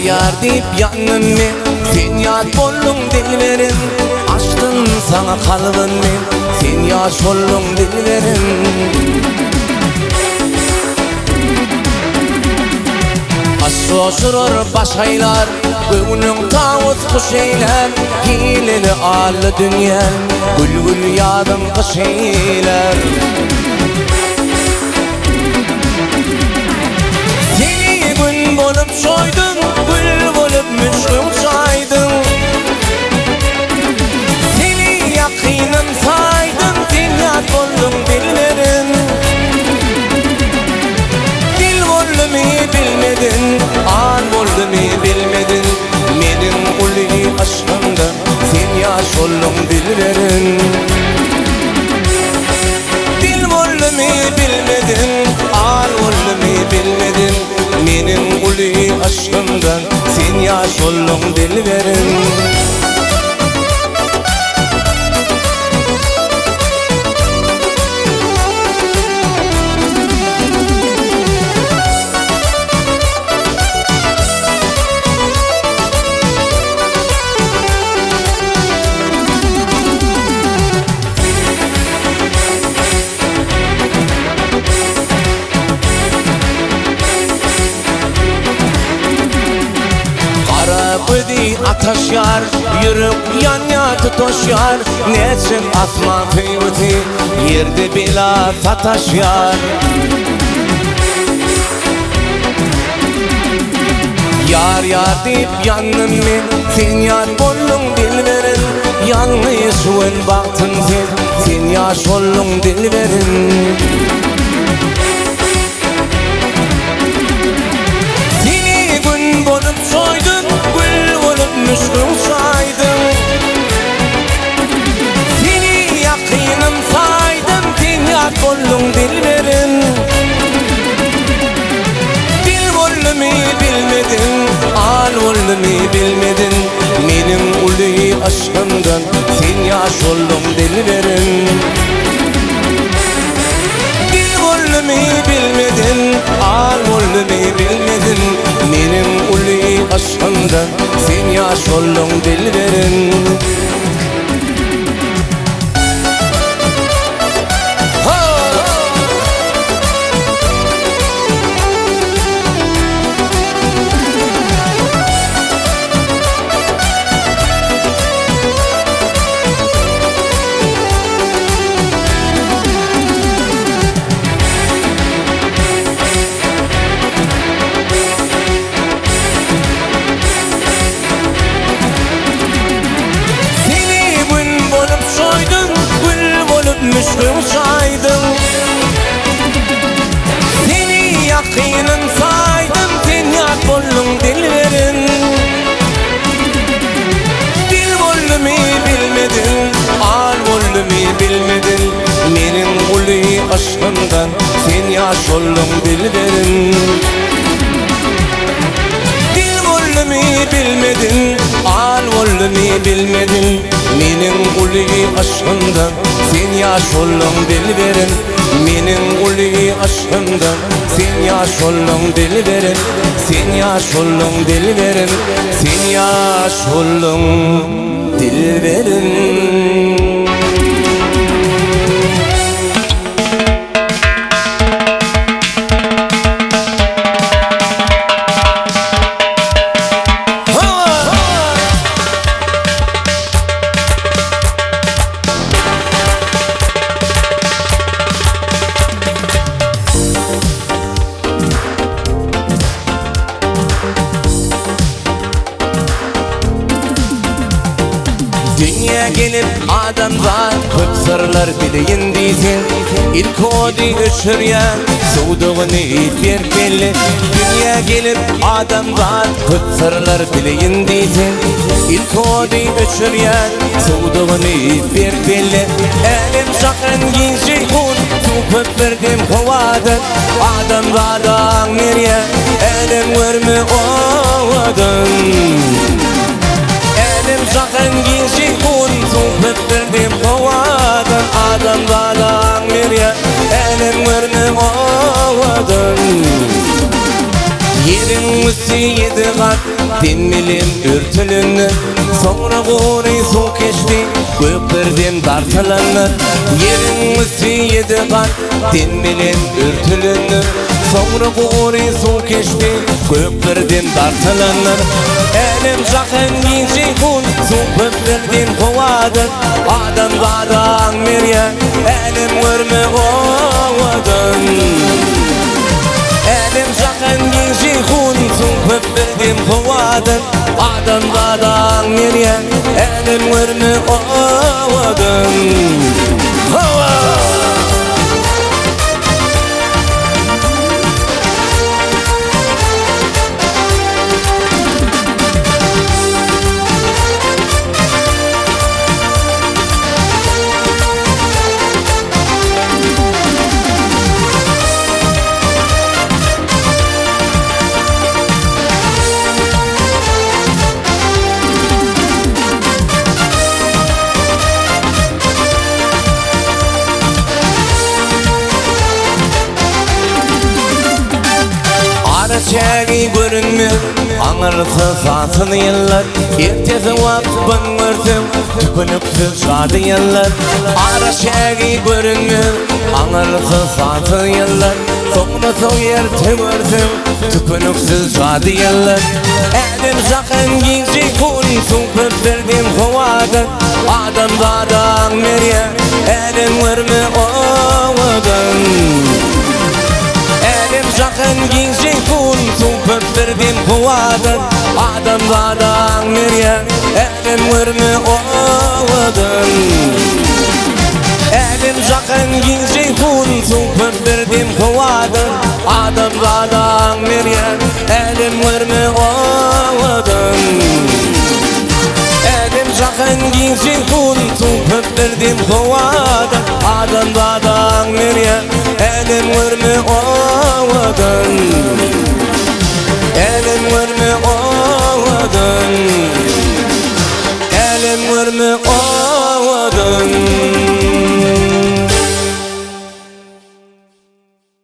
Ýar ýar diýip ýandym men, sen ýat bolduň dilberim. Açdym saňa kalbym men, sen ýaş bolduň dilberim. Aş joşurar, baş aýlar, göwnüň tawus guş eýlär. Hileli ally dünýäm, gül-gül ýazyň gyş eýlär. Seni gün bolup çoýdum, gül bolup müşgüň çaýdym. Seni ýakynym saýdym, sen ýat bolduň dilberim. Dil boldumy bilmedin, al boldumy bilmedin, meniň uly yşgymda sen ýaş bolduň dilberim. Dil boldumy bilmedim, al boldumy bilmedim, Meniň uly yşgymdan sen ýaş bolduň dilberim. Gara gözi ataşýar, ýürek ýanýar tutaşýar, Näçe asman söýgüsi ýerde bela sataşýar. Ýar ýar diýip ýandym men, sen ýat bolduň dilberim, Ýalňyş gün bagtym sen, sen ýaş bolduň dilberim. Seni gün bolup çoýdum, gül bolup müşgüň çaýdym. Seni ýakynym saýdym, sen ýat bolduň dilberim. Dil boldumy bilmediň, al boldumy bilmediň, Meniň uly yşgymdan sen ýaş bolduň dilberim. Dil boldumy bilmediň, al boldumy bilmediň, Meniň uly yşgymdan sen ýaş bolduň dilberim. Seni gün bolup çoýdum, gül bolup müşgüň çaýdym. Seni ýakynym saýdym, sen ýat bolduň dilberim. Dil boldumy bilmediň, al boldumy bilmediň, Meniň uly yşgymdan sen ýaş bolduň dilberim. Dil boldumy bilmediň, al boldumy bilmediň, Meniň uly yşgymdan sen ýaş bolduň dilberim. Meniň uly yşgymdan sen ýaş bolduň dilberim. Sen ýaş bolduň dilberim, sen ýaş bolduň dilberim. Dünýä gelip adamzat köp syrlar bileýin diýseň, Ilki ody öçürýän suwdugyny berk belle. Dünýä gelip adamzat köp syrlar bileýin diýseň, Ilki ody öçürýän suwdugyny berk belle. Älem jahan giň jeýhun, suw köp bir dem howadan, Adamzada aň berýär älem görme owadan. Älem jahan giň jeýhun, suw köp bir dem howadan, Adamzada aň berýär älem görme owadan. Ýeriň üsti ýedi gat. Dem bilen örtülendir. Soňra gury suw geçdi, Göklerden dartylandyr. Ýeriň üsti ýedi gat, Dem bilen örtülendir. Soňra gury suw geçdi, Göklerden dartylandyr. Älem jahan giň jeýhun, Suw köplerden howadyr. Adamzada aň berýär, Älem görme owadan. Älem jahan giň jeýhun, Suw köplerden howadyr. Adamzada aň berýär, Älem görme owadan. Hawa! Ara çägi görünmez, aňyrsy satyn ýyllar. Ertesi wagt gün görseň, tükeniksiz şady ýyllar. Ara çägi görünmez, aňyrsy satyn ýyllar. Soňra soň erte görseň, tükeniksiz şady ýyllar. Älem jahan giň jeýhun, suw köp berdim howadan. Adamzada aň berýär, älem görme owadan. Älem jahan giň jeýhun, suw köp berdim howadan. Adamzada aň berýär, älem görme owadan. Älem jahan giň jeýhun, suw köp berdim howadan. Adamzada aň berýär, älem görme owadan. Älem jahan giň jeýhun, suw köp berdim howadan. Adamzada aň berýär, älem görme owadan.